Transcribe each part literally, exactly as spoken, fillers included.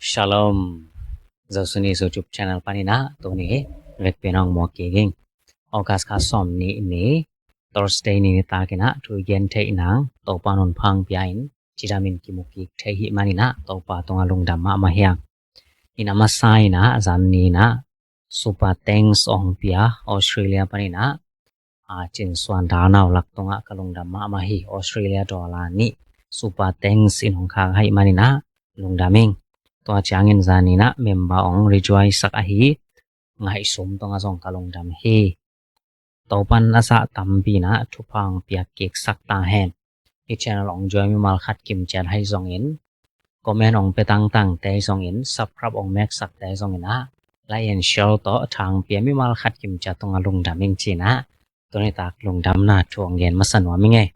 Shalom. Zo Suni YouTube channel panin ah tuni vekpi-in hong muak kik ing. August kha sawmnih ni, Thursday ni nitak in ah thu i gen theih nang Topa nunpha hong pia in, cidam in kimu kik thei ahih manin ah Topa tungah lungdam mahmah hi hang. In a masa in ah zan ni in ah Super Thanks hong pia Australia panin ah, a, Cin Suan Dal Nau Lak tungah ka lungdam mahmah hi. Australia dollar nih Super Thanks in hong khak ahih manin ah lungdam ing. Tua ciangin zan ni in ah member hong rejoin sak ahi Ngaih Sum tungah zong ka lungdam hi. Topa'n a zah tampi in ah thupha hong piak kik sak ta hen. Hih channel hong join mimal khat kimciat ahi zongin, comment hong pia tangtangte ahi zongin, subscribe hong mek sakte ahi zongin ah, like and share tawh thupha hong pia mimal khat kimciat tungah lungdam ing ci-in ah tuni tak lungdamna thu hong gen masa nuam ing ei.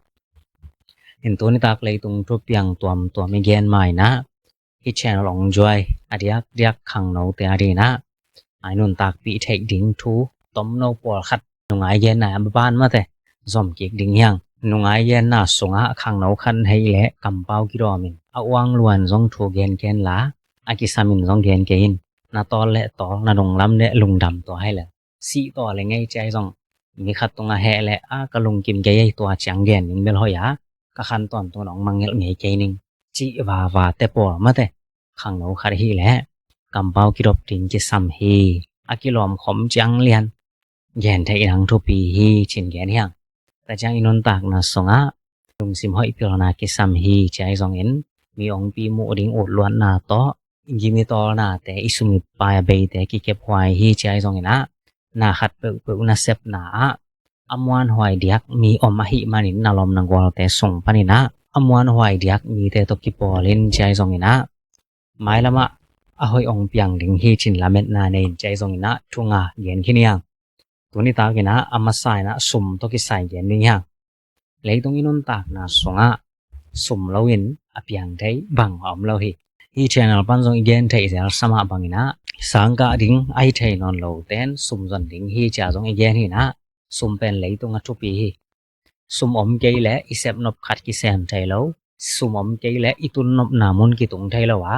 In tuni tak leitung thupiang tuamtuam i gen ma in ah, hih channel hong join a diakdiak khangnote ading in ah, a, i nuntakpih theih ding thu tomno pawlkhat nungai genna a ban mate zom kik ding hi hang. Nungai genna sungah khangno khat na hih leh kampau kidawm in, a uang luan zong thu gen kei inla, a kisam in zong gen kei in. Na tawl leh tawl, na lungdam leh lungdam, tua hi leh. Sih tawl leh ngei ci ahi zong, mi khat tungah heh leh, a, ka lungkim kei ei, tua ciang gen ding bel hoih a, ka khan tawntung hong mangngilh ngei kei ning, cih vava te pawl mate khangno khat ahih leh kampau kidop ding kisam hi. A kilawm khom ciang lian gen theih nang thupi hi ci-in gen hi hang. Tua ciang i nuntakna sungah lungsim hoih pilna kisam hi ci ahi zongin, mi hong pi muh ding utluatna tawh gimi tawlnate, i sum i pai a beite kikephuai hi ci ahi zongin ah, na khat peuhpeuh nasepna ah a muanhuai diak mi om ahih manin, na lawm na gualte sung panin ah a muanhuai diak mite tawh kipawl in ci ahi zongin ah, mailam ah a hoih hong piang ding hi ci-in lametna nei in ci ahi zongin ah thu nga gen khin hi hang. Tuni tak in ah a masa in ah sum tawh kisai gen ding hi hang. Leitung i nuntakna sungah sum lo in a piang thei bang a om lo hi. Hih channel pan zong i gen theih zel sa mah bangin ah, sang kah ding ahi thei nawn lote'n sum zon ding hi ci-a zong i gen hi in ah, sum pen leitung a thupi hi. Sum om kei leh i sepnop khat kisem thei lo, sum om kei leh i tunnopna mun kitung thei lo a,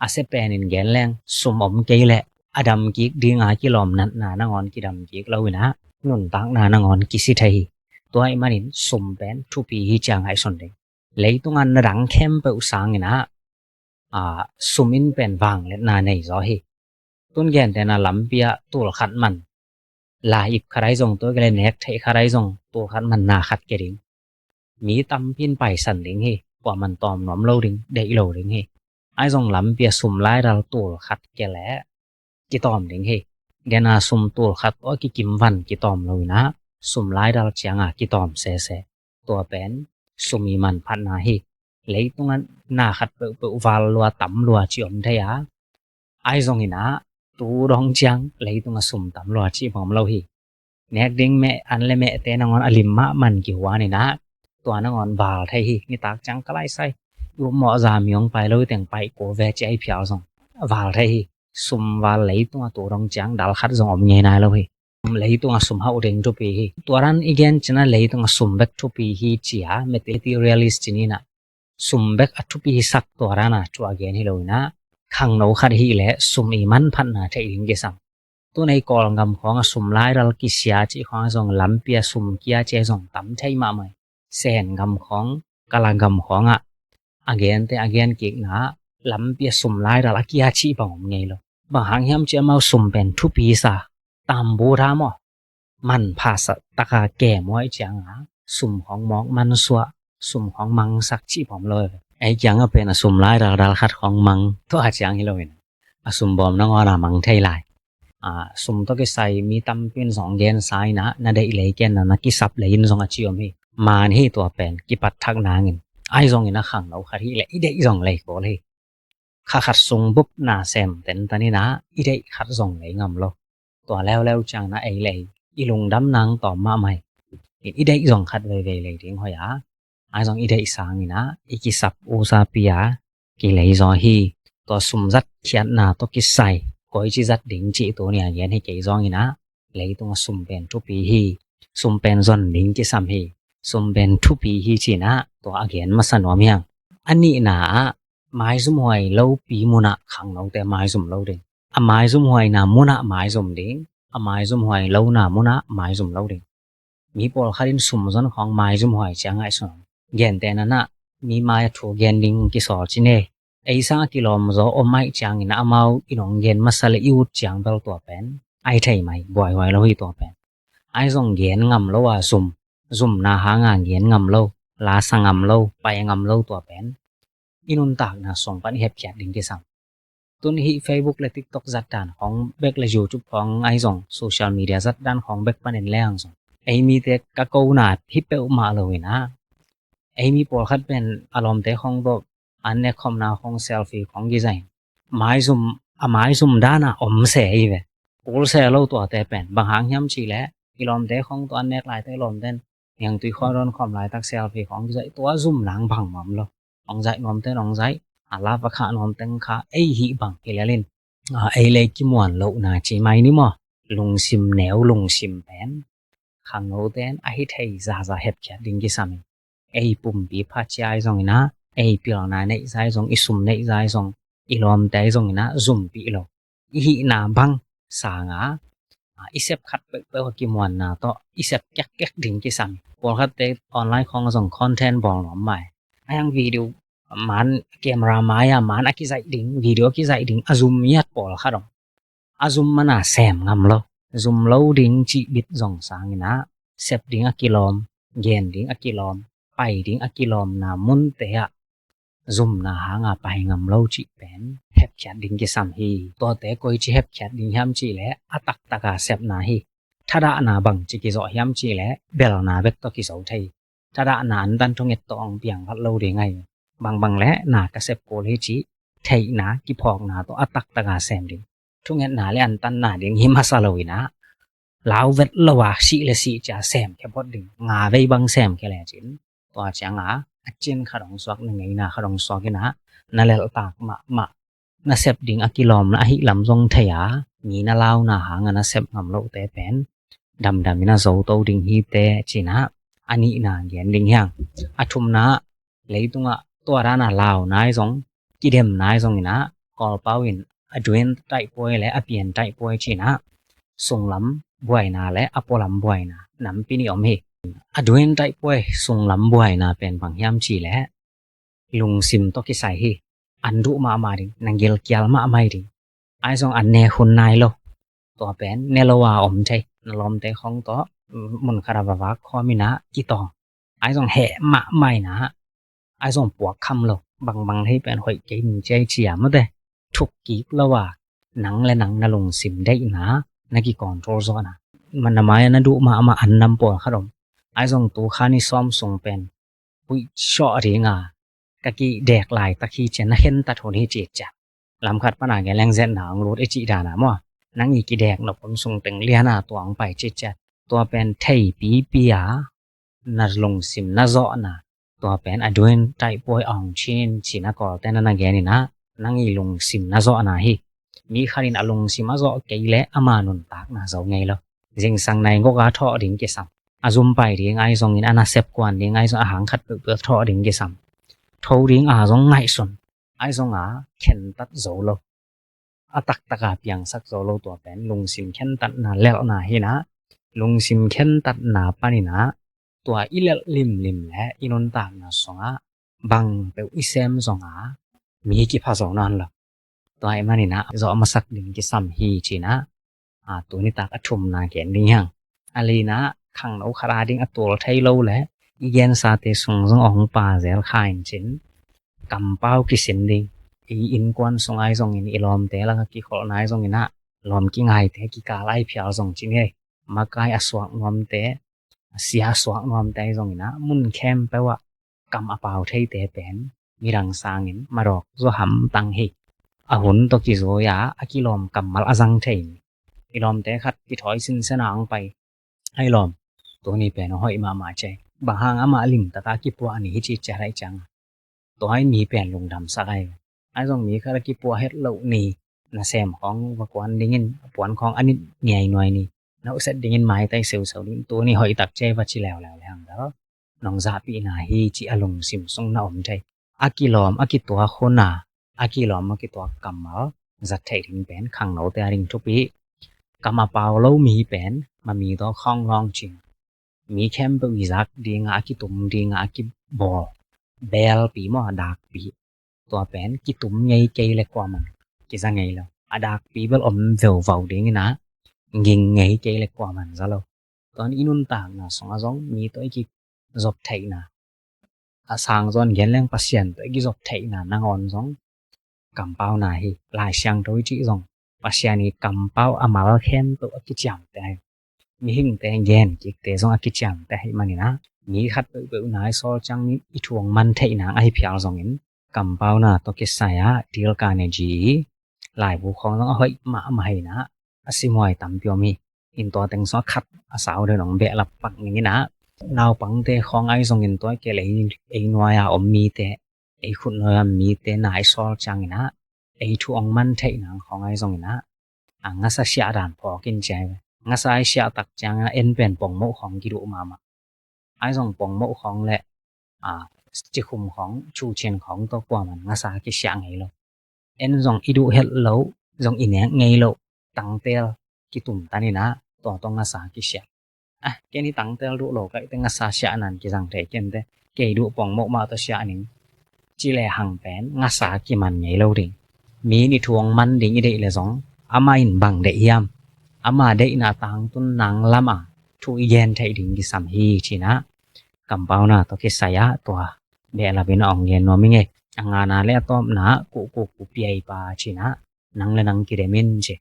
a sia pen in gen leng, sum om kei leh a dam kik dinga kilawm natna nangawn kidam kik lo in ah, nuntakna nangawn kisi thei hi. Tua ahih manin sum pen thupi hi ci-a ngaihsun ding. Leitung a na dang khempeuh sangin ah, a, sum in pen vangliatna nei zaw hi. Tun gentehna lampi ah tul khat man lai ip khat ahi zong, tua kei leh nek theih khat ahi zong, tul khat man na khat kia ding. Mi tampi in paisan ding hi, kuaman tawm nuam lo ding, deih lo ding hi. Ahi zong lampi ah sum laidal tul khat kia leh kitawm ding hi. Gentehna sum tul khat tawh a kikim van kitawm lo in ah, sum laidal ciang a kitawm sese. Tua pen sum i manphatna hi. Leitung ah na khat peuhpeuh val lua tam lua ci om thei a, ahi zongin ah tu dong ciang leitung ah sum tam lua ci bang om lo hi. Nek ding meh, an leh mehte nangawn a lim mahmah kihuan in ah, tua nangawn val thei hi. Nitak ciang ka laisai, i upmawh za mi hong pai lo teng paih kul ve ci ahi phial zong val thei hi. Sum val leitung ah tu dong ciang dal khat zong om ngei nai lo hi. Leitung ah sum hauh ding thupi hi. Tua dan i gen cih in ah leitung ah sum bek thupi hi ci-a, materialist ci ni in ah, sum bek a thupi sak tua dan a thu a gen hi lo in ah, khangno khat ahih leh sum i manphatna theih ding kisam. Tun ei Kawlgam khawng ah sum laidal kisia cih khawng ah zong, lampi ah sum kia cih ah zong tam thei mahmah hi. Sengam khawng, Kalagam khawng ah a gente a gen kikna ah, lampi ah sum laidal a kia cih bang om ngei lo. Bang hang hiam cih leh amau sum pen thupi sa, tambu tha maw, manpha sa, taka kem uh ahih ciang a, sum khawng mawk mansuah, sum khawng mangsak cih bang om lo hi. Ei kiang ah pen a sum laidal dal khat khawng mang, tua ciang hi lo in, a sum bawm nangawn a mang thei lai. A, sum tawh kisai mi tampi in zong gensa in ah, na deih lei ken na, na kisap lei in zong a ci om hi. Man hi tua pen, kipat thak nangin. Ahi zongin a khangno khat ahih leh i deih zong lei kul hi. Kha khat sung bup na sem tentan in ah, i deih khat zong lei ngam lo. Tua leuleu ciang in ah ei leh ei i lungdam nang tawm mahmah hi. I deih zong khat veivei lei ding hoih a, ahi zong i deih sangin ah i kisap usapi a kilei zaw hi. Tua sum zat khiatna tawh kisai, koici zat ding cih tuni a gen hi kei zongin ah, leitung ah sum pen thupi hi. Sum pen zon ding kisam hi. Sum pen thupi hi ci-in ah tua a gen masa nuam hi hang. A nihna ah, maizumhuai lopi munah khangnote maizum lo ding. A maizumhuaina munah maizum ding. A maizumhuai lona munah maizum lo ding. Mi pawlkhat in sum zon khawng maizumhuai ciang ngaihsun. Gentehna-in ah mi mai-ah thu gen ding kisawl ci ne. Ei sang a kilawm zaw om ahih ciangin ah amau in hong gen masa leh i ut ciang bel tua pen ahi thei mai, buaihuai lo hi tua pen. Ahi zong gen ngam lo a zum, zumna hanga gen ngam lo, la sa ngam lo, pai ngam lo tua pen i nuntakna sung pan i hepkhiat ding kisam. Tun hih Facebook le TikTok zat dan khawng bek le YouTube khawng ahi zong social media zat dan khawng bek panin leng zong ei mite ka kona hi peuhmah lo in ah ei mi pawlkhat pen a lawmte khawng tawh an nek khawmna khawng selfie khawng kizai. Maizum, a maizum dana om se hi ve. Kul se lo tuate pen. Bang hang hiam cih leh i lawmte khawng tawh an nek laite i lawmte in niangtui khawng dawn khawm laitak selfie khawng kizai, tua zum nang bang mawk lo. Hong zaih nuamte in hong zaih, a love a khah nuamte in khah, ei hih bang hi lel in. A, ei le ei kimuan lohna ci mai ni maw. Lungsim neu, lungsim pen khangnote in ahi thei zaza hepkhiat ding kisam hi. Ei pumpi pha cia ahi zongin ah, ei pilna neih zai zong, i sum neih zai zong, i lawmte ahi zongin ah zumpih lo. I hihna bang sanga, a, i sep khat peuhpeuh a kimuanna tawh i sep kekkek ding kisam hi. Pawlkhatte online khawng a zong content bawl nuam mai. A hiang video man, camera mai-a man a kizaih ding, video a kizaih ding a zum miat pawlkhat om. A zum mana sem ngam lo. Zum lo ding cih bit zong sangin ah sep ding a kilawm, gen ding a kilawm, pai ding a kilawmna munte ah zumna hanga pai ngam lo cih pen hepkhiat ding kisam hi. Tuate koici hepkhiat ding hiam cih leh a taktaka sepna hi. Thadahna bangci kizawh hiam cih leh belna bek tawh kizo thei. Thadahna antan thunget tawh hong piang khat lo ding ahi. Bangbang leh na ka sep kul hi cih theihna kiphawkna tawh a taktaka sem ding. Thungetna le antanna ding hi masa lo in ah lau vet lo a sih le sih cia sem khia phot ding. Nga vei bang sem khia lecin tua cianga a cin khat hong suak, na ngeina khat hong suak in ah na lelhtak mahmah, na sep ding a kilawmna ahih lam zong thei a, mi na launa hanga na sep ngam lohte pen damdam in a zoto ding hi teh ci-in ah a nihna gen ding hi hang. A thumna, leitungah tua dana lau nai zong, kidem nai zongin ah Kawlpau in a duen taihpuai le a pian taihpuai ci-in ah sunglam buaina le a pualam buaina nampi nih om hi. A duen taihpuai sunglam buaina pen bang hiam cih leh lungsim tawh kisai hi. An duh mahmah ding, na gilkial mahmah ding. Ahi zong an nek hun nai lo. Tua pen ne lo a om thei. Na lawmte khawng tawh mun khat a va vak khawm in ah kitawng. Ahi zong heh mahmah in ah, ahi zong puak kham lo. Bangbang thei pen hoih kei ning ci-a i ci a mawte. Thuk kik lo a nang le nang na lungsim deihna na kicontrol zawhna. Na mai-ah na duh mahmah an nam pawlkhat om. Ahi zong tu kha ni sawm sung pen puih sawh ding a, ka kidek laitak hi ci-a na khentat hun hi ci ciat. Lam khat pana gen leng zetna hong lut i cih dana maw. Nang i kidek nop hun sung teng liana tua hong pai ci ciat. Tua pen theipipi a na lungsim na zawhna, tua pen a duen taihpuai a hong cin ci-in ah Kawlte na na gen in ah nang i lungsim na zawhna hi. Mi khat in a lungsim a zawh kei leh ama nuntakna zo ngei lo. Zingsang nai gawk a thawh ding kisam. A zum pai ding ahi zongin, a nasep kuan ding ahi zong, a hang khat peuhpeuh thawh ding kisam. Tho ding a zong ngaihsun. Ahi zong a khentat zo lo, a taktaka piangsak zo lo, tua pen lungsim khentatna lelhna hi in ah, lungsim khentatna panin ah tua i lelh limlim le i nuntakna sungah bang peuh i sem zong a mi kipha zo nawn lo. Tua ahih manin ah zawh masak ding kisam hi ci-in ah, a, tuni tak a thumna gen ding hi hang. A lina, khangno khat a ding a tul thei lo le i gensate sung zong hong pa zel kha in cin, kampau kisin ding. I innkuan sung ahi zongin, i lawmte lak a kikholhna ahi zongin ah, lawm kingaite kikal ahi phial zong cin hi. Makai a suak nuamte, a sia a suak nuamte ahi zongin ah, mun khempeuh ah kam a pau theite pen midang sangin madawk zaw hamtang hi. A hun tawh kizui a, a kilawm kammal a zang thei mi. I lawmte khat kithawi sinsen a hong pai, "Ai lawm, tuni pen a hoih mahmah cei. Bang hang amah limtaka kipuah ni hi," ci ciat ahih ciang, tua i mi pen lungdamsak ahi. Ahi zong mi khat a kipuah het loh ni, nasem khawng va kuan dingin, a puan khawng a nit ngiainuai ni, na uset dingin maitai seuseu ding, tuni hoihtak cei va ci leuleu le hang dal, nong zahpihna hi ci a lungsim sung na om thei. a kilawm a kituak hun a, a kilawm a kituak kammal zat theih ding pen khangnote a ding thupi. Kam a pau lo mi pen ma mi tawh khawng lawng cin, mi khempeuh i zak ding a, a kitum ding a, a kibawl beelpi maw, a dakpi, tua pen kitum ngei kei le kuaman kiza ngei lo. A dakpi bel om veuvau ding in a, ging ngei kei le kuaman za lo. Tua in i nuntakna sungah zong mi tawh i kizop theihna, a sang zawn gen leng Pasian tawh i kizop theihna nangawn zong kampauna hi. Lai Siangtho i cih zong Pasian i kampau a mal khempeuh a kiciamteh hi. Mihingte gen kikte zong a kiciamteh hi manin a, mi khat peuhpeuh na i sawl ciangin i thu hong man theih nang ahi phial zongin, kampauna tawh kisai a Dale Carnegie i laibu khawng zong a hoih mahmah hi in a, a simhuai tampi om hi. In tua teng sung a khat a sau den hong behlap pak ning in a, naupangte khawng ahi zongin tua i kei le ei, ei nuai a om mite, ei khut nuai a om mite na i sawl ciangin a, ei thu hong man theih nang khawng ahi zongin a, a ngasa siah dan phawk in ci hi ve. Ngasa i siah tak ciangin a en pen pongmoh khawng kiduh mahmah. Ahi zong pongmoh khawng le, a, cikhum khawng, cucin khawng tawh kuaman ngasa kisiah ngei lo. En zong i duh het lo, zong i nek ngei lo, tangtel kitum tan in a, tua tawh ngasa kisiah. A, ken i tangtel duh lo ka hih teh ngasa siah nan kizang thei ken teh, kei duh pongmoh mah tawh siah ning, ci le hang pen ngasa kiman ngei lo ding. Mi in i thu hong man ding i deih le zong, amah in bang deih hiam, ama deihna tangtun nang lam a thu i gen theih ding kisam hi ci in a, kampauna tawh kisai a tua behlap in a hong gen nuam hi ing ei. A ngana le a tawpna, kuhkuk kupiaipa ci in a, nang le nang kidem in ci.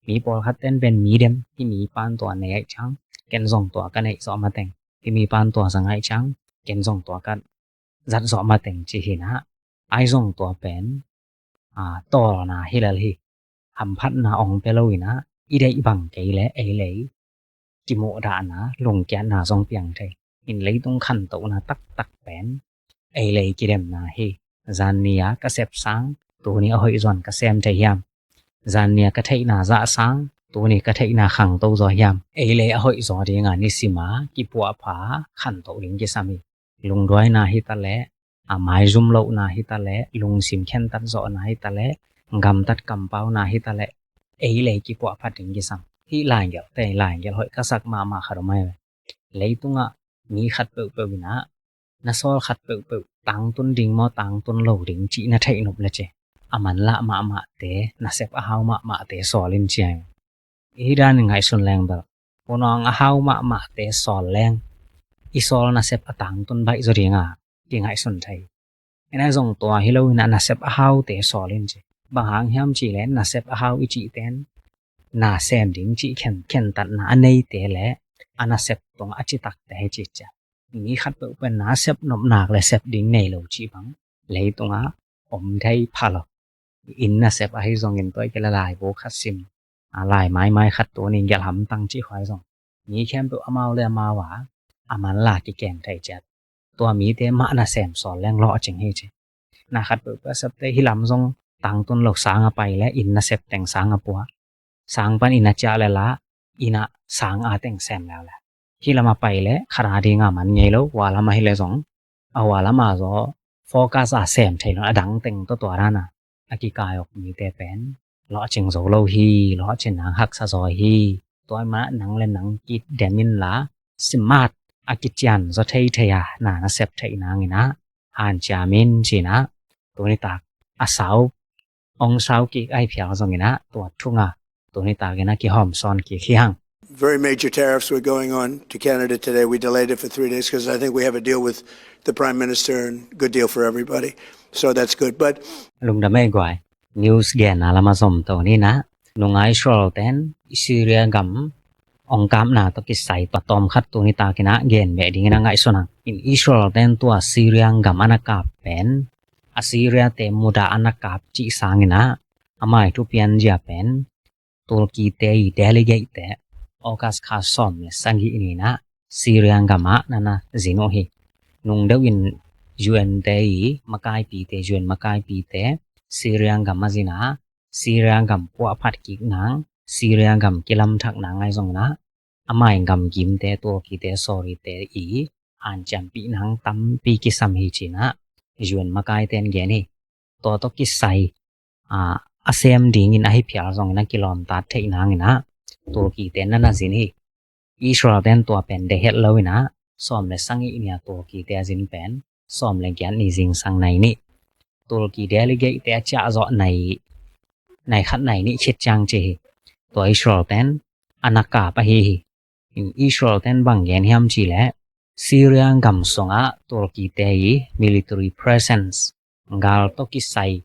Mi pawlkhat ten pen mi dem, hih mipa'n tua nei ahih ciang ken zong tua ka neih zawh mateng, hih mipa'n tua zang ahih ciang ken zong tua ka zat zawh mateng ci hi in a, ahi zong tua pen, a, tawlna hi lel hi. Hamphatna hong pia lo in a, i deih bang kei le ei le ei kimuhdahna, lungkiatna zong piang thei. In leitung khantohna taktak pen ei le ei kidemna hi. Zanni a ka sep sang tuni a hoih zaw in ka sem thei hiam? Zanni a ka theihna zah sang tuni ka theihna khangto zaw hiam? Ei le ei a hoih zaw ding a nisim a kipuahpha khantoh ding kisam hi. Lungduaina hi ta leh, a, maizum lohna hi ta leh, lungsim khentat zawhna hi ta leh, gamtat kampauna hi ta leh, ei le ei kipuahphat ding kisam. Hih laigelhte, laigelh hoih ka sak mahmah khat om ahi ve. Leitungah mi khat peuhpeuh in a, na sawl khat peuhpeuh tangtun ding maw, tangtun lo ding cih na theih nop le ci, a manlah mahmahte, nasep a hau mahmahte sawl in ci ahi ve. Hih dan in ngaihsun leng bel, hun hong a hau mahmahte sawl leng, i sawl nasep a tangtun baih zaw ding a kingaihsun thei. Hi na zong tua hi lo in a nasep a haute sawl in ci. Bang hang hiam cih leh nasep a hau i cihte in na sem ding cih khen, khentatna a neite le a nasep tungah a citakte hi ci ciang, mi khat peuhpeuh in na sep nop nak le sep ding nei lo cih bang leitungah om thei pha lo. Inn nasep ahi zongin tua i kei le laibu khat sim, a, lai maimai khat tuni gelh hamtang cih khawng ahi zong, mi khempeuh amau le amau a, a manlah kikem thei ciat. Tua mite mah nasem sawl leng lawhcing hi ci. Na khat peuhpeuh a septe hih lam zong tangtun lo, sang a pai le inn nasep teng sang a pua, sang pan inn a ciah le la, inn a sang a teng sem leuleu. Hih lam a pai le khat a ding a man ngei lo, hua lam a hi le zong, a hua lam a zaw focus a sem thei lo, a dang teng tawh tua dan a a kikai awk mite pen lawhcing zo lo hi, lawhcin nang haksa zaw hi. Tua ahih manin nang le nang kidem inla, smart a kician zaw thei thei a na na sep theih nangin a hanciam in ci-in a, tuni tak a sau, hong sau kik ahi phial zongin a, tua thu nga tuni takin a kihawmsawn kik hi hang. Very major tariffs were going on to Canada today. We delayed it for three days because I think we have a deal with the Prime Minister and good deal for everybody. So that's good. But lungdam ei guai. News genna lam a zom to ni in a, nungak Israel ten Syria gam hong kapna tawh kisai tua tawm khat tuni takin a gen beh dingin a ngaihsun hang. In Israel ten tua Syria gam a na kap pen, Assyria te mudah a na kap cih sangin a, a mai thupian zia pen Turkey te i delegate te August kha sawm le sagih ni in a Syria gam ah na na zin uh hi. Nung deuh in U N te i makaipite, U N makaipite Syria gam a zin a, Syria gam puahphat kik nang, Syria gam kilamthak nang ahi zongin a, a mai gam gimte, Turkey te, Saudi te i hanciampih nang tampi kisam hi ci-in a, U N makaite in gen hi. Tua tawh kisai a, a sem dingin ahi phial zongin a kilawmtat theih nangin ah Turkey te in na na zin hi. Israel te in tua pen deih het lo in ah sawm le sagih ni-a Turkey te a zin pen sawm le giat ni zingsang nai nih. Turkey delegate te a ciah zawh nai, nai khat nai nih khit ciang ci hi. Tua Israel te in a na kap ahi hi. In Israel te in bang gen hiam cih leh Syria gam sungah Turkey te i military presence, gal tawh kisai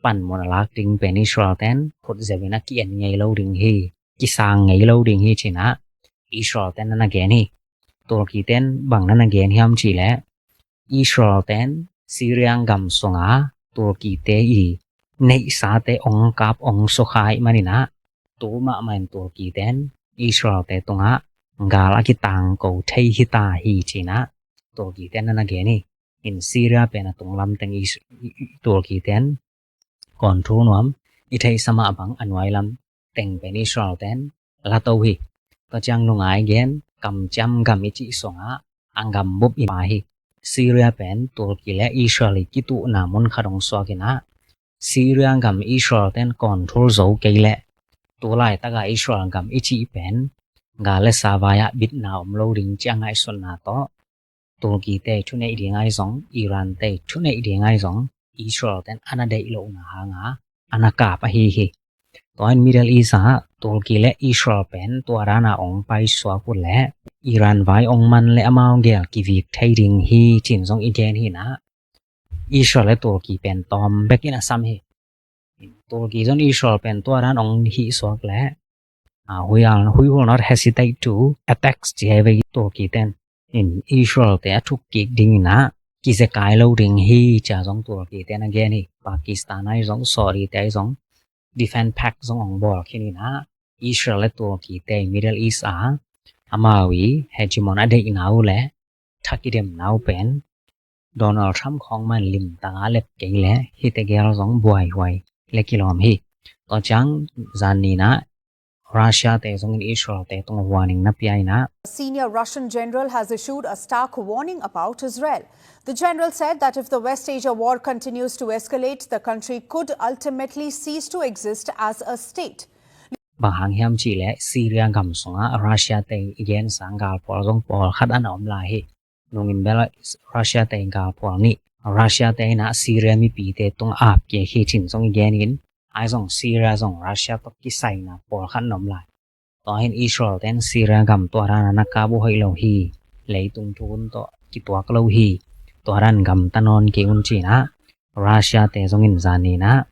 panmun a lak ding pen Israel te in khut zeu in a ki-en ngei lo ding hi, kisang ngei lo ding hi ci-in ah Israel te in na na gen hi. Turkey te in bang na na gen hiam cih leh Israel te in Syria gam sungah Turkey te i neihsate ong kap ong sukha ahih manin ah tu mahmah in Turkey te in Israel te tungah gal a kitangko thei hi ta hi ci-in ah Turkey te in na na gen hi. In Syria pen a tunglam teng Is-, Turkey te in control nuam, i theihsa mah bang a nuailam teng pen Israel te in la to hi. Tua ciang nungai gen kamciam gam i cih sungah a gam bup i pa hi. Syria pen Turkey le Israel i kituhna mun khat ong suak in ah Syria gam Israel te in control zo kei leh tu laitak a Israel gam i cih pen gal le sa vai ah bitna om lo ding ci a ngaihsutna tawh Turkey te thuneih ding ahi zong, Iran te thuneih ding ahi zong, Israel te in a na deih lohna hanga a na kap ahi hi. Tua in Middle East ah Turkey le Israel pen tua dan a ong paisuak uh leh Iran vai ong man leh amau gel kivik thei ding hi ci-in zong i gen hi in ah Israel le Turkey pen tawm bekin a sam hi. Turkey zong Israel pen tua dan ong hih suak leh, uh, we are, we will not hesitate to attack ci hi ve Turkey te in. In Israel te a thuk kik ding in ah kizekai lo ding hi ci-a zong Turkey te in a gen hi. Pakistan ahi zong, Saudi te ahi zong, defense pact zong ong bawl khin in ah Israel le Turkey te Middle East ah amau i hegemon a deihna uh leh thakidemna uh pen Donald Trump khawng mah in limtak a lep kei leh hihte gel zong buaihuai le kilawm hi. Tua ciang zan ni-in ah Russia te zong in Israel te tung a warning na pia in ah. A senior Russian general has issued a stark warning about Israel. The general said that if the West Asia war continues to escalate, the country could ultimately cease to exist as a state. Bang hang hiam cih leh Syria gam sungah Russia te i gen sang galphual zong pawlkhat a na om lai hi. Nungin bel Russia te galphual nih, Russia te in ah Syria mipite tung ap kik hi ci-in zong i gen in, ahi zong Syria zong Russia tawh kisaina pawlkhat na om lai. Tua hi in Israel te in Syria gam tua dan a na kap uh hoih lo hi. Leitung thu-um tawh kituak lo hi. Tua dan gamta nawn kei un ci-in ah Russia te zong in zan ni-in ah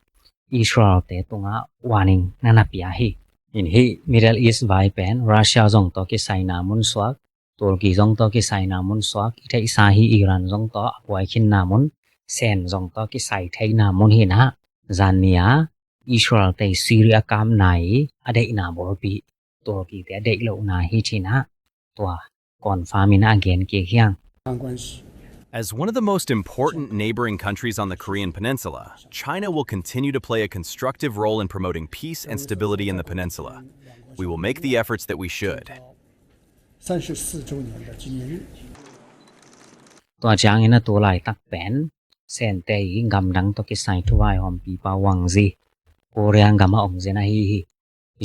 Israel te tungah warning na na pia hi. In hih Middle East vai pen Russia zong tawh kisaina mun suak, Turkey zong tawh kisaina mun suak, i theihsa hi Iran zong tawh a buai khinna mun, Sen zong tawh kisai theihna mun hi in ah, zan ni-a Israel te Syria a kapna i a deihna bawlpi Turkey te a deih lohna hi ci-in ah tua confirm in ah a gen kik hi hang. As one of the most important neighboring countries on the Korean peninsula, China will continue to play a constructive role in promoting peace and stability in the peninsula. We will make the efforts that we should. 三十四周年的纪念日。 Tua ciangin a tu laitak pen Sente i gamdang tawh kisai thuvaihawmpipa Wang Yi Korea gam ah ong zen ahi hi.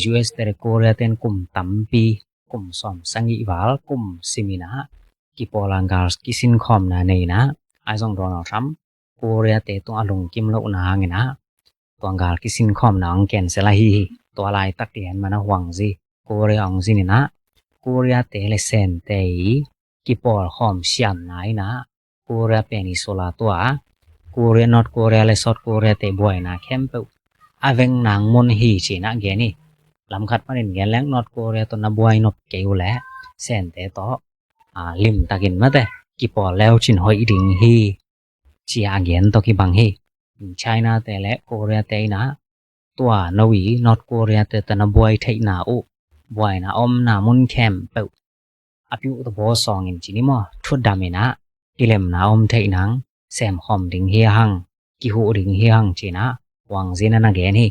U S te le Korea ten kum tampi, kum sawm sagih val kum sim in ah kipawl a gal kisinkhawmna nei in ah, ahi zong Donald Trump Korea te tung a lungkim lohna hangin ah tua gal kisinkhawmna ong cancel ahi hi. Tua laitak lian man a Wang Yi Korea ong zin in ah Korea te le Sente i kipawlkhawm siamna in ah Korea Peninsula tua Korea, North Korea le South Korea te buaina khempeuh a veng nang mun hi ci-in ah gen hi. Lam khat panin gen leng North Korea tawh na buai nop kei uh leh Sente tawh limtakin mate kipawl leu cin hoih ding hi ci-a gen tawh kibang hi. China te le Korea te in ah tua no i North Korea te tawh na buai theihna uh buaina omna mun khempeuh a piuh tawh bawsawng in ci ni maw, thudam in ah kilemna om theih nang semkhawm ding hi hang, kihuh ding hi hang ci-in ah Wang Yi in a na gen hi.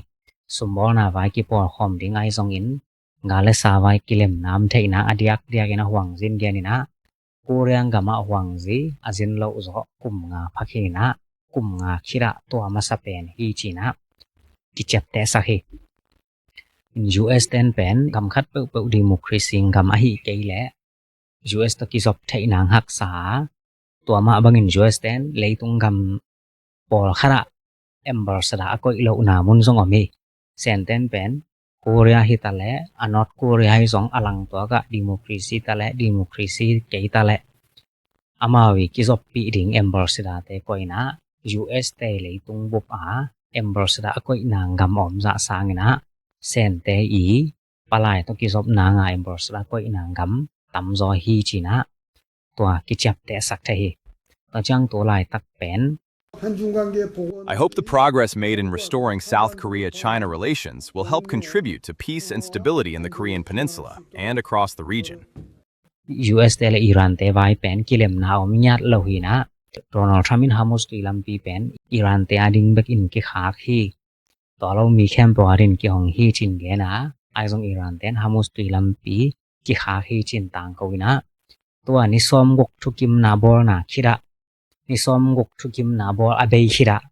Sumbawlna vai kipawlkhawm ding ahi zongin gal le sa vai kilemna om theih nang a diakdiak in ah Wang Yi in gen in ah Korea gam ah Wang Yi a zin loh zawh kum nga pha khin in ah kum nga khit ah tua masa pen hi ci-in ah kiciaptehsak hi. U S ten pen gam khat peuhpeuh democracy gam ahih kei leh U S tawh kizop theih nang haksa a, tua mah bangin U S ten leitung gam pawlkhat ah ambassador a koih lohna mun zong om hi. Senten pen Korea hi ta leh, a North Korea hi zong a langtuak ah democracy ta leh, democracy kei ta leh, amau i kizoppih ding ambassador-te koih in ah, U S te leitung bup a ambassador a koih nang gam om zah sangin ah, Sente i palai tawh kizop nang a ambassador a koih nang gam tamzaw hi ci-in ah tua kiciaptehsak thei hi. Tua ciang tu laitak pen I hope the progress made in restoring South Korea-China relations will help contribute to peace and stability in the Korean Peninsula and across the region. U S te le Iran te vai pen kilemna om ngiat lo hi-in ah, Donald Trump in Hormuz tui lampi pen Iran te a ding bek in kikhak hi. Tua lo mi khempeuh a ding kihong hi ci-in gen a, ahi zong Iran ten Hormuz tui lampi kikhak hi ci-in tangko in ah, tua ni sawmguk thukimna bawlna khit ah, ni sawmguk thukimna bawl a bei khit ah,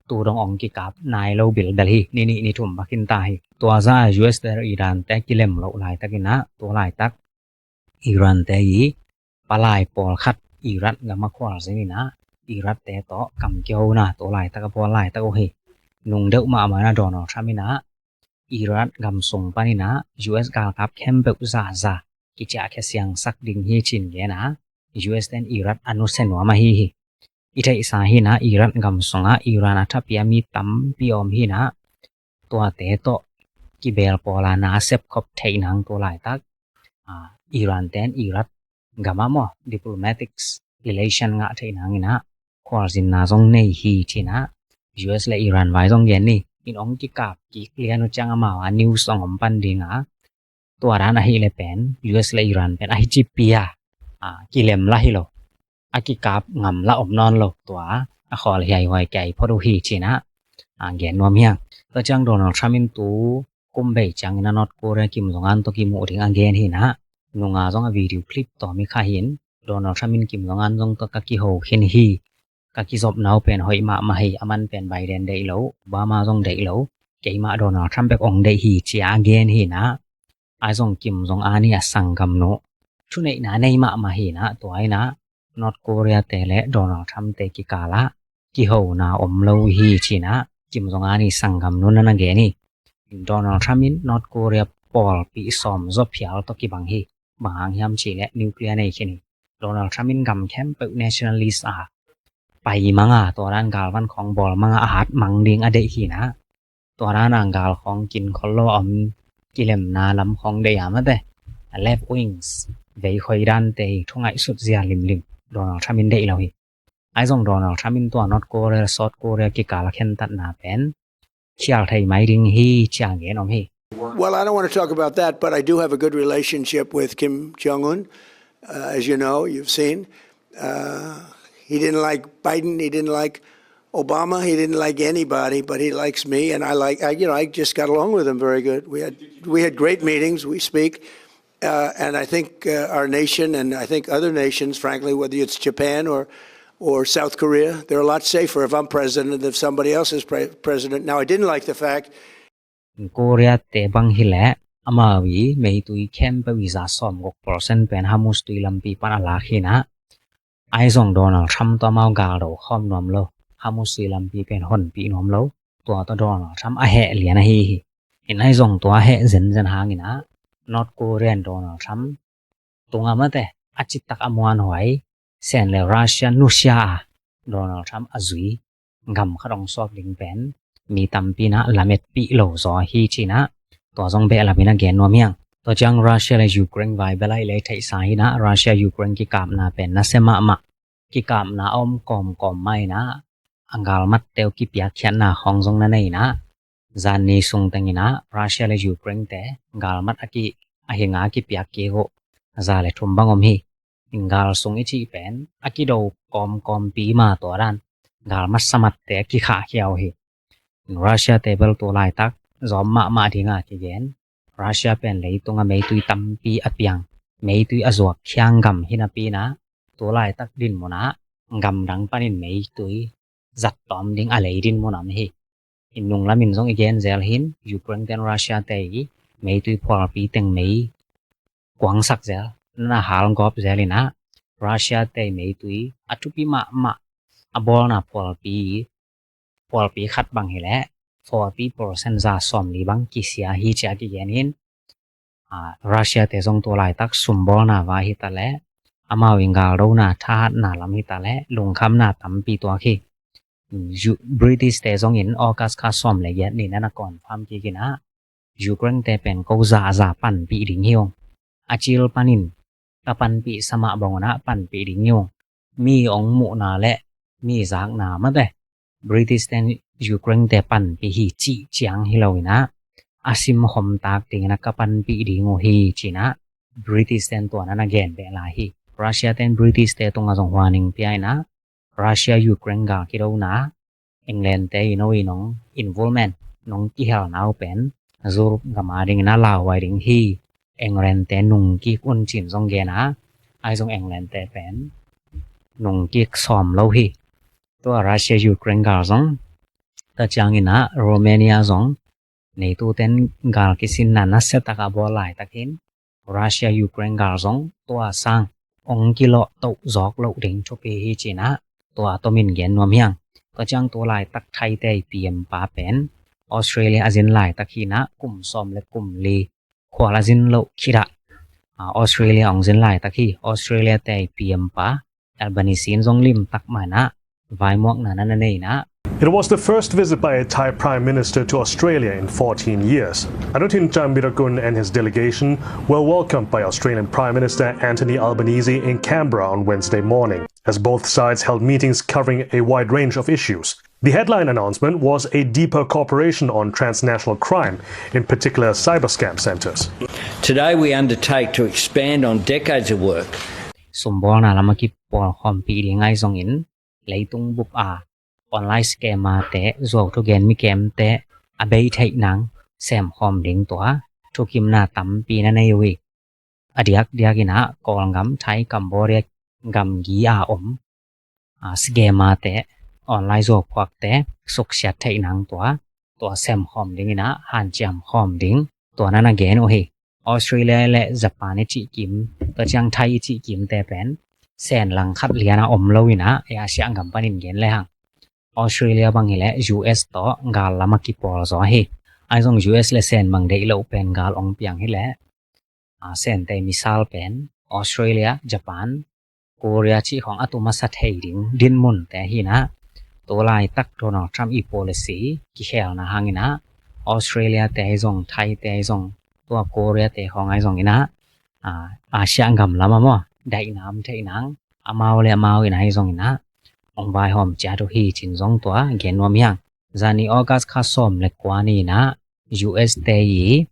tu dong ong kikap nai lo bilbel hi, ni nih ni thum bek hi ta hi. Tua zah U S te Iran te kilem loh laitakin ah, tu laitak Iran te i palai pawlkhat Iraq gam ah khualzin in ah, Iraq te tawh kam kihona tu laitak a bawl laitak uh hi. Nung deuh mahmah in ah Donald Trump in ah Iraq gam sung panin ah U S galkap khempeuh zaza kiciahkhia siangsak ding hi ci-in gen a, U S ten Iraq a nusia nuam ahi hi. I theihsa hi-in ah Iraq gam sungah Iran a thapiak mi tampi om hi-in ah, tuate tawh kibeel pawl a na sepkhop theih nang tu laitak, Iran ten Iraq gam ah maw diplomatic relation ngah theih nangin ah khualzinna zong nei hi ci-in ah U S le Iran vai zong gen ni. In ong kikap kik lian uh ciang amau a news ong om pan ding a, tua dan ahih leh pen U S le Iran pen ahi ci pi a, kilem lah hi lo, a kikap ngam lah om nawn lo, tua a khawl hiaihuai kei phot uh hi ci-in ah gen nuam hi hang. Tua ciang Donald Trump in tu kum bei ciangin ah North Korea Kim Jong Un tawh kimuh ding a gen hi-in ah, nunga zong a video clip tawm hi kha hi-in, Donald Trump in Kim Jong Un zong tawh ka kiho khin hi, ka kizopna uh pen hoih mahmah hi, aman pen Biden deih lo, Obama zong deih lo, keimah Donald Trump bek ong deih hi ci-a a gen hi-in ah, ahi zong Kim Jong Un i a sanggamnu thuneihna nei mahmah hi-in ah, tua in ah North Korea te le Donald Trump te kikal ah kihona om lo hi ci-in ah Kim Jong Un i sanggamnu in ah na gen hi. Donald Trump in North Korea pawlpi sawm zaw phial tawh kibang hi. Bang hang hiam cih leh nuclear nei khin hi. Donald Trump in gam khempeuh nationalist a pai mang a, tua dan galvan khawng bawl mang a, a hat mang ding a deih hi-in ah, tua dan a gal khawng kin khol lo a om kilemna lam khawng deih a, mate, a left wings vei khoi dante hi thu ngaihsut zia limlim Donald Trump in deih lo hi. Ahi zong Donald Trump in tua North Korea, South Korea kikal a khentatna pen khial thei mai ding hi ci-a gen om hi. Well, I don't want to talk about that, but I do have a good relationship with Kim Jong Un. Uh, as you know, you've seen. Uh, he didn't like Biden. He didn't like Obama. He didn't like anybody, but he likes me, and I like. I, you know, I just got along with him very good. We had we had great meetings. We speak, uh, and I think uh, our nation, and I think other nations, frankly, whether it's Japan or or South Korea, they're a lot safer if I'm president than if somebody else is pre- president. Now, I didn't like the fact Korea te bang hi leh amau i meitui khempeuh i za sawmguk percent pen Hormuz tui lampi pan a lak hi-in ah, ahi zong Donald Trump tawh amau gal do khawm nuam lo, Hormuz tui lampi pen honpih nuam lo, tua tawh Donald Trump a heh lian ahi hi. In ahi zong tua heh zenzen hangin ah North Korea in Donald Trump tungah, mate, a citak a muanhuai, Sen le Russia nusia a Donald Trump a zui gam khat ong suak ding pen mi tampi in ah lametpih lo zaw hi ci-in ah, tua zong behlap in ah gen nuam hi hang. Tua ciang Russia le Ukraine vai bel ah i lei theihsa hi-in ah, Russia Ukraine kikapna pen nasia mahmah, kikapna a om kawmkawm mah in ah, a galmatte uh kipiakkhiatna khawng zong na nei in ah, zan ni sung teng in ah Russia le Ukraine te galmat a ki, a hinga kipiak kik uh za le thum bang om hi. In gal sung i cih pen a kido kawmkawmpi mah, tua dan galmat samatte a kikhahkhia uh hi. In Russia te bel tu laitak zawm mahmah ding a kigen, Russia pen leitung a meitui tampi a piang, meitui a zuak khiang gam hi napi in ah, tu laitak dinmun ah gam dang panin meitui zat tawm ding a lei din mun om hi. I nung lamin zong i gen zel hin, Ukraine ten Russia te i meitui phualpi teng mei kuangsak zel, na hal gawp zel inah, Russia te meitui a thupi mahmah a bawlna phualpi, phualpi khat bang hileh forty percent, za sawmli bang kisia hi ci-a kigen hin. Russia te zong tu laitak sumbawlna vai hitaleh, amau in galdona thahatna lam hitaleh lungkhamna tampi tuak hi. British te zongin August kha sawm le giat ni nana confirm kik inah, Ukraine te pen ko za a za panpih ding hi ung. A cil panin ka panpih sa mah bang unah panpih ding hi ung. Mi ong muhna le mi zakna mate British ten Ukraine te panpih hi cih ciang hi lo inah, a simkhom tak ding inah ka panpih ding uh hi ci inah, British ten tua nana gen beh lai hi. Russia ten British te tungah zong huaning pia inah, Russia Ukraine gal kidona England te i no i nong involvement, nong kihelna uh pen Europe gam a ding inah lauhuai ding hi. England te nung kik un cin zong gen a, ai zong England te pen nung kik sawm lo hi. Tua Russia Ukraine gal zong, tua ciang inah Romania zong NATO ten gal kisinna nasia taka bawl laitakin Russia Ukraine gal zong tua sang ong kilawh toh zawk loh ding thupi hi ci inah, tua tomin gen nuam hi hang. Tua ciang tu laitak Thai te i P M pa pen Australia a zin laitak hi inah, kum sawm le kum li khual a zin loh khit ah Australia ong zin laitak hi. Australia te i P M pa Albanese in zong limtak mah inah vaimuakna nana nei inah. It was the first visit by a Thai Prime Minister to Australia in fourteen years. Anutin Jainvirakun and his delegation were welcomed by Australian Prime Minister Anthony Albanese in Canberra on Wednesday morning, as both sides held meetings covering a wide range of issues. The headline announcement was a deeper cooperation on transnational crime, in particular cyber scam centres. Today we undertake to expand on decades of work. Sumbawlna lam a kipawlkhawmpih ding ai zongin, leitung bup a online scammer te, zuau thugen mi kemte a bei theih nang semkhawm ding tua thukimna tampi na nei uh hi. A diakdiak inah Kawlgam, Thai, Cambodia gamgi a om scammer te, online zuau phuakte suksiat theih nang tua, tua semkhawm ding inah hanciam khawm ding, tua nana gen uh hi. Australia le Japan i cihkim, tua ciang Thai i cihkim te pen Sen langkhat liana om lo ina, Asia gam panin gen lehang Australia bang hileh U S tawh gal lama kipawl zaw hi. Ahi zong U S le Sen bang deih loh pen gal ong piang hileh, a, Sente missile pen Australia, Japan, Korea cih khong a tu masa thei ding dinmunte hi ina. Tu laitak Donald Trump i policy kikhelna hang ina, Australia te ahi zong, Thai te ahi zong, tua Korea te khong ahi zong ina, a, Asia gam lama maw, daihna om theih nang, amau le amau ina ahi zong ina ong vaihawm ciat uh hi cin zong tua gen nuam hiang. Zani August kha sawm le kua ni ina U S te i,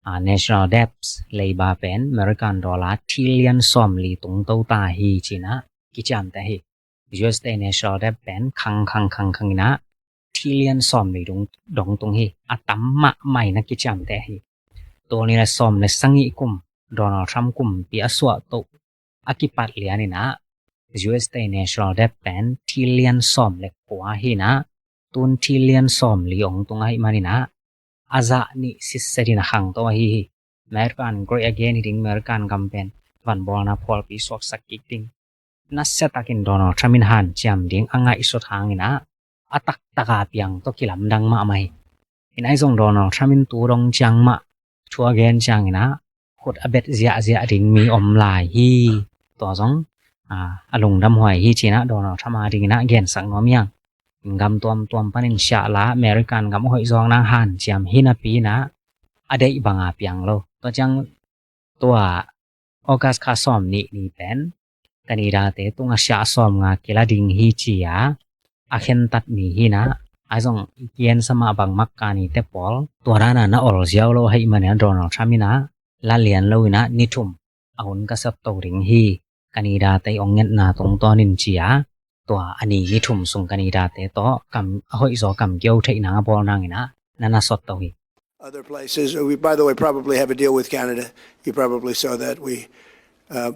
a, national debt leiba pen American dollar trillion sawm li tung to ta hi cina kiciamte hi. U S te national debt pen khang khang khang khang ina trillion sawm li dong tung hi. A tam mahmah ina kiciamte hi. Tul nih le sawm le sagih kum, Donald Trump kumpi a suah toh a kipat lian ina U S te national debt pen trillion sawm le kua hi ina, tun trillion sawm li ong tung ahi man ina, a zah nih sitset ina khang to ahi hi. American great again hi ding, American gam pen vanbawlna phualpi suaksak kik ding. Nasia takin Donald Trump in hanciam ding a ngaihsut hang ina, a taktaka piang to kilamdang mahmah hi. Ina ahi zong Donald Trump in tu dong ciang mah thu a gen ciang ina khut a bet ziahziah ding mi om lai hi. Tua zong, a, a lungdam huai hi cina Donald Trump a ding ina gensak nuam hiang. Gam tuamtuam panin siah la, American gam hoih zawk nang hanciam hi napi ina a deih banga piang lo. Tua ciang tua August kha sawm nih ni pen Canada te tunga siah sawm nga kila ding hi cia a khentat ni hi ina. Ahi zong i kian sama bang mak ka ni te pawl tua dana na ol ziau lo ahi man ina Donald Trump ina la lian lo ina ni thum a hun ka sap to ding hi. Canada te ong ngetna tungtawnin cia tua a ni ni thum sung Canada te tawh kam a hoih zaw kam kio theih nang a bawl nang ina na na sot to hi. Other places. We, by the way, probably have a deal with Canada. You probably saw that. We, uh,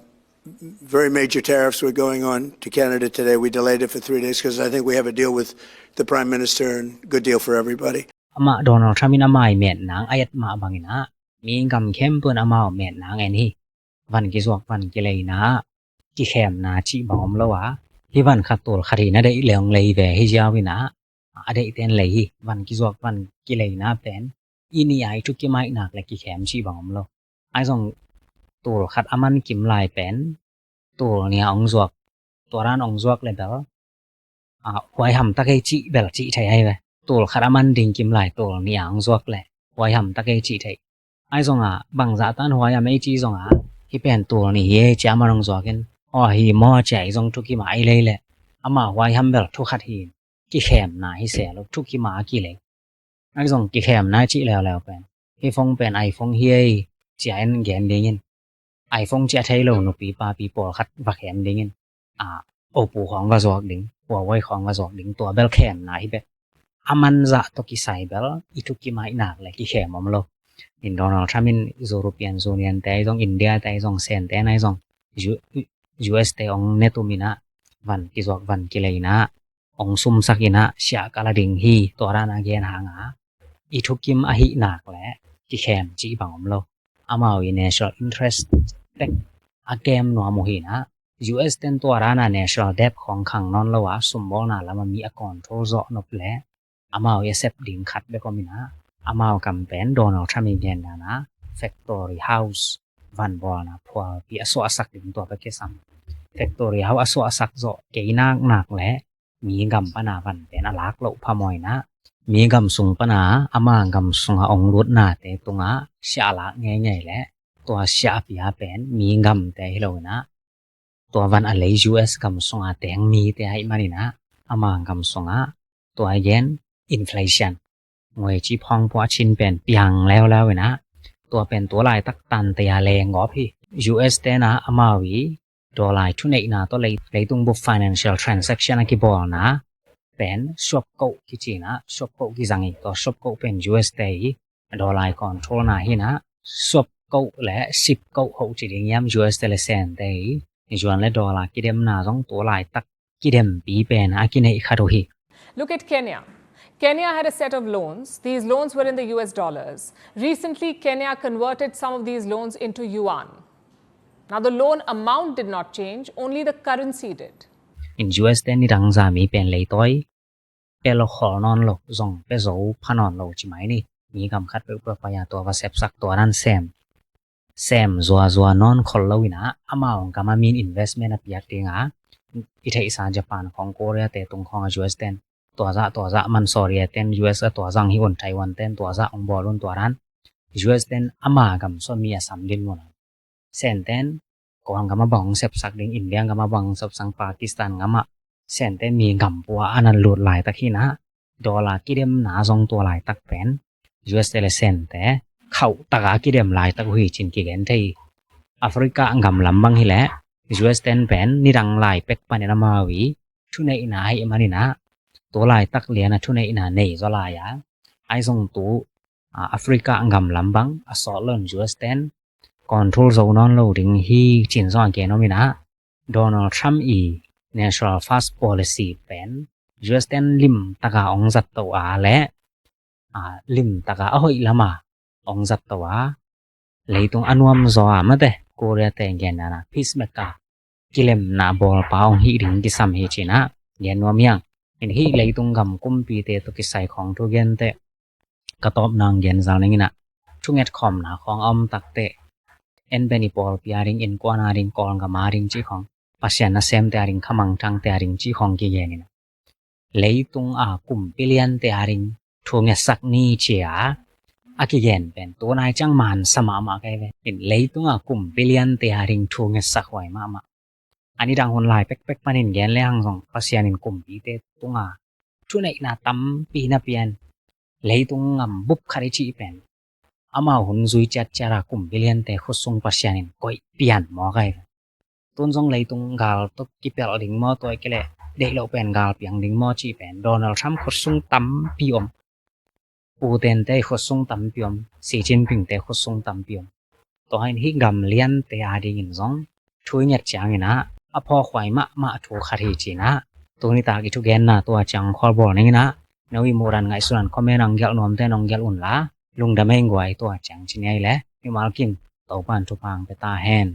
Very major tariffs were going on to Canada today. We delayed it for three days because I think we have a deal with the Prime Minister and good deal for everybody. Amah Donald Trump in amah i metnang a et mah bangin ah, mi gam khempeuh in amau metnang en hi. Van kizuak van kileina ah kikhemna cih bang om lo a, hih van khat tul khat hi na deih leong lei ve hi ziau in ah, a deihte in lei hi. Van kizuak van kileina pen i nih a i thukim ahih nak le kikhem cih bang om lo. Ahi zong tul khat a man kim lai pen tul nih a hong zuak, tua dan hong zuak le bel, ah, huaiham tak ei cih bel cih thei ahi ve. Tul khat a man ding kim lai tul nih a hong zuak le huaiham tak ei cih thei. Ahi zong a bangzah tan huaiham ei cih zong a, hih pen tul nih hi ei ci a man hong zuak in, aw hi maw ci a i zong thukim a i lei le, amah huaiham bel thu khat hi in, kikhemna hi se lo, thukim a kilei. Ahi zong kikhemna cih leuleu pen, hih phone pen iPhone hi ei ci a en gen dingin, iPhone ci a thei lo nupi papi pawlkhat va khem dingin, a, Oppo khawng va zuak ding, Huawei khawng va zuak ding, tua bel khemna hi bek. A man zah tawh kisai bel i thukim ahih nak le kikhem om lo. In Donald Trump in European Union te ahi zong, India te ahi zong, Sente ahi zong, U-, US te hong ne tum in ah, van kizuak van kileina ah hong sumsak in ah siah ka la ding hi, tua dan a gen hang a, i thukim ahih nak le kikhem cih bang om lo. Amau i national interest tek a kem nuam uh hi in ah, US ten tua dan a national debt khawng khang nawn lo a, sumbawlna lam a mi a control zawh nop le amau i a sep ding khat bek om in ah, amau kam pen Donald Trump i gen dan a factory house, van bawlna phualpi a suahsak ding tua bek kisam. Factory house a suahsak zawh kei nak nak le mi gam pan a van pen a lak loh phamawh in ah, mi gam sung pan a ama gam sung a hong lutnate tung ah siah a lak ngeingei le, tua siah a pia pen mi gamte hi lo in ah, tua van a lei US gam sung a teng mite ahih man in ah, ama gam sung ah tua i gen inflation, nguaici phawng puah cin pen piang leuleu in ah, tua pen tua laitak tante a leng gawp hi. US ten ah amau i dollar i thuneihna tawh lei, leitung bup financial transaction a kibawlna pen swap koh kici in ah, swap koh kizang hi. Tua swap koh pen US te i dollar i control na hi in ah, swap koh le sip koh hoh ci ding hiam, US te le Sente i yuan le dollar kidemna zong tua laitak kidempi pen a kineih khat uh hi. Look at Kenya. Kenya had a set of loans. These loans were in the US dollars. Recently, Kenya converted some of these loans into yuan. Now, the loan amount did not change, only the currency did. In US te nidang zami pen leitawi pe lo khol nawn lo, zong pe zo pha nawn lo ci mai ni. Mi gam khat peuhpeuh pai a tua va sepsak, tua dan sem, sem zuazua nawn khol lo in ah, amau gam a min investment a piak ding a, i theihsa Japan khawng, Korea te tung khawng a US ten tua zah tua zah man, Korea ten US a tua zang hi un, Taiwan ten tua zah hong bawl un, tua dan US ten ama gam sua mi a sam din mun a, Senten Kawlgam a bang hong sepsak ding, India gam a bang hong sepsak, Pakistan gam a Senten mi gam pua a nan lut laitak hi in ah, dollar kidemna zong tua laitak pen US te le Sente khauh taka kidem laitak uh hi cin kigen thei hi. Africa gam lam bang hi leh US ten pen nidang lai pek panin amau i thuneihna ahih man in ah, tua laitak lian a thuneihna nei zaw lai a, ahi zong tu, a, Africa gam lam bang a sawt lo in US ten control zo nawn lo ding hi cin zong a gen om in ah, Donald Trump i national first policy pen US ten lim taka hong zat to a le, a, lim taka a hoih lam a hong zat to a, leitung a nuam zaw a mate, Korea te gen dan a peacemaker kilemna bawlpa hong hih ding kisam hi cin ah gen nuam hi hang. In hih leitung gam kumpite tawh kisai khawng thu gen teh, ka tawpna hong gen zal ning in ah, thunget khawmna khawng a om tak teh, en pen i pawlpi a ding, innkuan a ding, Kawlgam a ding cih khawng, Pasian nasemte a ding, khamangthangte a ding cih khawng kigen in ah, leitung a kumpi liante a ding thu ngetsak ni ci a, a kigen pen tu nai ciang man sa mahmah ka hi ve. In leitung a kumpi liante a ding thu ngetsak huai mahmah. A nidang hun lai pekpek panin gen le hang zong Pasian in kumpite tung a thuneihna tampi na pia in, leitung gam bup khat i cih pen amau hun zui ciatciat a kumpi liante khutsung Pasian in koih pian mawk ahi. Tun zong leitung gal tawh kipelh ding maw, tua ahih kei leh deih loh pen gal piang ding maw cih pen Donald Trump khutsung tampi om. Putin te khutsung tampi om. Xi Jinping te khutsung tampi om. Tua hi in hih gam liante a dingin zong thu i nget ciangin ah a phawkhuai mahmah thu khat hi ci-in ah, tuni tak i thugenna tua ciang khualbawl ning in ah, no i muhdan ngaihsunan comment ah hong gelh nuamte in hong gelh unla, lungdam ei guai. Tua ciang ci ni ei leh mimal kim Topa'n thupha hong pia ta hen.